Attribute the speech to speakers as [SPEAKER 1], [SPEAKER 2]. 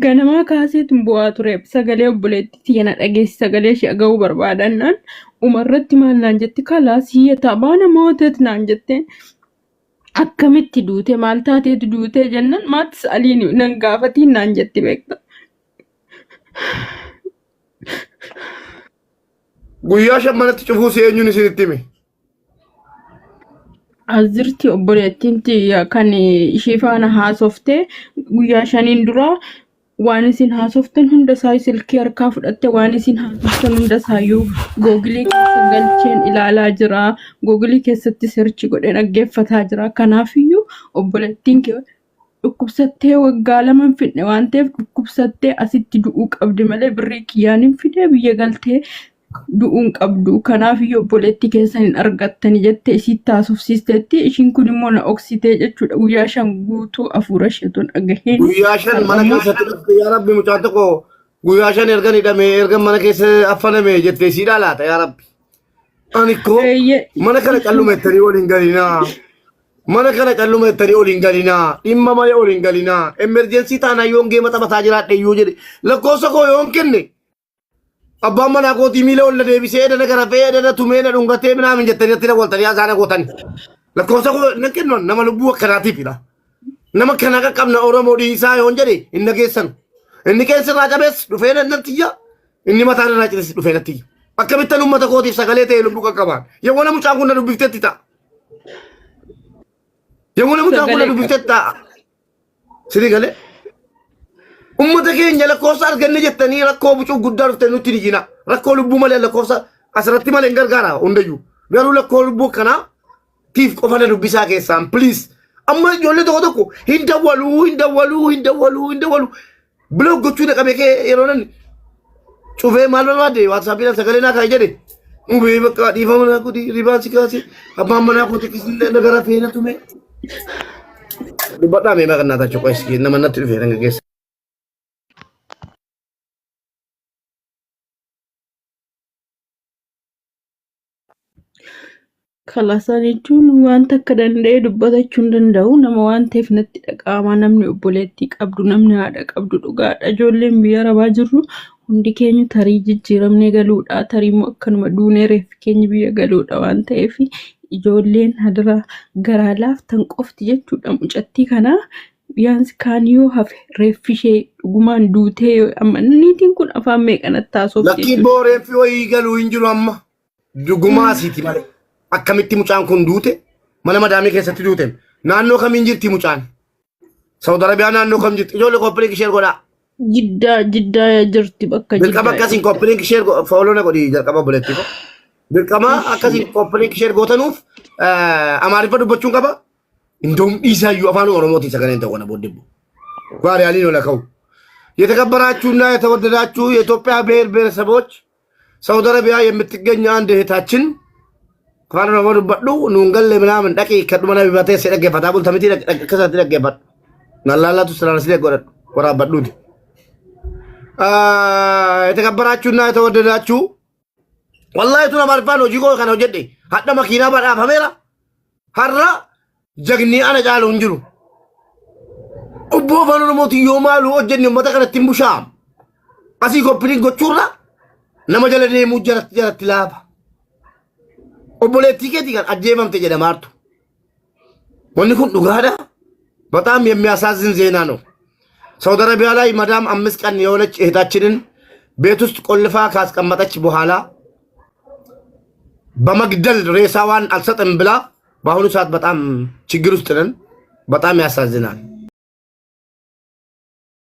[SPEAKER 1] Ganamaa kaaseetu bu'aa ture. Sagalee obboleettii tiyya na dhageessi sagalee ishee dhaga'uu barbaadannaan umarratti maal naan jetti kalaas hiyyataa baana mootet naan jetteen. Akkamitti duute maal taateetu duute jennaan maattis aliin nan gaafatiin naan jetti beekta.
[SPEAKER 2] Guyyaa 5 manatti cufuu si eenyuun isinitti hime?
[SPEAKER 1] As jirti obboleettiin tiyya kan ishee faana haasoftee guyyaa 5n dura waan isin haasoftan hunda isaa silkii harkaa fudhatte waan isin haasoftan hunda isaayyuu googilii keessa galcheen ilaalaa jira. Googilii keessatti search godhee dhaggeeffataa jira. Kanaafiyyuu obboleettiin kee dhukkubsattee waggaa 2 hin fidne waan ta'eef dhukkubsattee asitti du'uu qabdi malee birrii kiyyaan hin fidee biyya galtee du'uu hin qabdu. Kanaafiyyuu obboleettii keessan hin argattani jettee isiitti haasofsiisteetti. Ishiin kun immoo na oksitee jechuudha. Guyyaa 5 guutuu hafuura isheetu dhagaheen.
[SPEAKER 2] Guyyaa 5 mana
[SPEAKER 1] Har'ammoo
[SPEAKER 2] keessatti dhufte yaa Rabbi mucaan tokko guyyaa 5 ergan hidhame ergan mana keessa affaname jettee siidhaa laata yaa Rabbi. Ani koo
[SPEAKER 1] eeyyee
[SPEAKER 2] mana kana calluma jettanii ol hin galinaa. Mana kana calluma jettanii ol hin galinaa. Dhimma malee ol hin galinaa. Emerjensii taanaan yoon geema taphataa jiraadhe iyyuu jedhe lakkoofsa koo yoon kenne Abbaan manaa kootii miila ol na deebisee edana garafee edana tumee na dhungatee minaamin jettanii natti dawwaltanii haasaa na gootan. Lakkoofsa koo nan kennu nama lubbuu akkanaatiifidha. Nama kana qaqqabna Oromoo dhiisaa yoon jedhe hin dhageessanu. Inni qeensi irraa cabees dhufee natti iyya. Inni mataan irraa cites dhufee natti iyya. Akkamittan uummata kootiif sagalee ta'ee lubbuu qaqqabaan. Yeroo nama mucaan kun na dubbiftetti ta'a. Yeroo nama mucaan kun na
[SPEAKER 1] sagalee qaba.
[SPEAKER 2] dubbiftetti ta'a. Sini galee? Uummata keenya lakkoofsa arganne jettanii rakkoo bucuu guddaa dhufte nutti hin iyyina. Rakkoo lubbuu malee lakkoofsa asirratti malee hin gargaara hundayyuu. Garuu lakkoo lubbuu kanaa tiif qofa na dubbisaa keessaan please. Amma ijoollee tokko tokko hin dawwaluu hin dawwaluu hin dawwaluu hin dawwaluu. Biloog gochuu dhaqabee kee yeroo nan cufee maal barbaadde waatsaappiidhaan sagalee naa kaa'e jedhe. Mubee bakka dhiifama naa godhi ribaan si kaase abbaan manaa koo xiqqisni na gara feena tume. Dubbadhaa mee maqaa naa taachuu qo'is nama natti dhufe nan gaggeessa.
[SPEAKER 1] Kalasaan jechuun wanta akka danda'e dubbatachuu hin danda'u. Nama waan ta'eef natti dhaga'ama. Namni obboleettii qabdu, namni haadha qabdu dhugaadha. Ijoolleen biyya arabaa jirru hundi keenya tarii jijjiiramnee galuudha. Tarii immoo akkanuma duunee reeffi keenya biyya galuudha waan ta'eef ijoolleen hadara garaa laaftan qofti jechuudha mucattii kana. Biyyaansi kaan yoo hafe reeffi ishee dhugumaan duutee yoo amma niitiin kun afaan meeqa natti haasofti
[SPEAKER 2] Lakkii
[SPEAKER 1] jechuudha.
[SPEAKER 2] boo reeffi wayii galuu hin jiru amma. Dugumaa asiiti malee. Akkamitti mucaan kun duute? Mana madaamii keessatti duute. Naannoo kamiin jirti mucaan? Saudi Arabiyaa naannoo kam jirti? Ijoollee koppiliink sheer godhaa.
[SPEAKER 1] Jiddaa jiddaa jirti bakka
[SPEAKER 2] Dirqama
[SPEAKER 1] jiddaa
[SPEAKER 2] akkasiin
[SPEAKER 1] jirti.
[SPEAKER 2] koppiliink sheer fooloo na godhi jalqaba obboleettii koo. Dirqama akkasiin koppiliink sheer gootanuuf Amaariffa dubbachuun qaba. Indoom dhiisaayyuu afaan Oromootiin sagaleen ta'u kana booddee. Baariyaaliin ola ka'u. የተከበራችሁና የተወደዳችሁ የኢትዮጵያ ብሔር ብሔረሰቦች ሳውዲ አረቢያ የምትገኝ አንድ እህታችን afaan oromoo dubbadhu nuun galle ምናምን dhaqi kadhuma na bibatee si dhaggeeffataa bulta miti akkasatti dhaggeeffadhu nallaallatu silaan godhadhu waraabbadhuuti. የተከበራችሁና የተወደዳችሁ wallahi tun amaariffaan hojii koo kana hojjedhe hadha makiinaa badhaafameera har'a jagni ana caalu hin jiru. Obboo afaan oromootiin yoo maaluu hojjenne uummata kanatti hin bushaam. Asii koppiliin gochuurra nama jala deemuu jalatti jalatti laafa. Obboleettii keetii kan ajjeefamte jedhamaartu. Wanni kun dhugaadha. በጣም የሚያሳዝን ዜና ነው። ሳውዲ አረቢያ ላይ መዳም 5 ቀን የሆነች እህታችንን ቤት ውስጥ ቆልፋ ካስቀመጠች በኋላ በመግደል ሬሳዋን አልሰጥም ብላ በአሁኑ ሰዓት በጣም ችግር ውስጥ ነን። በጣም ያሳዝናል።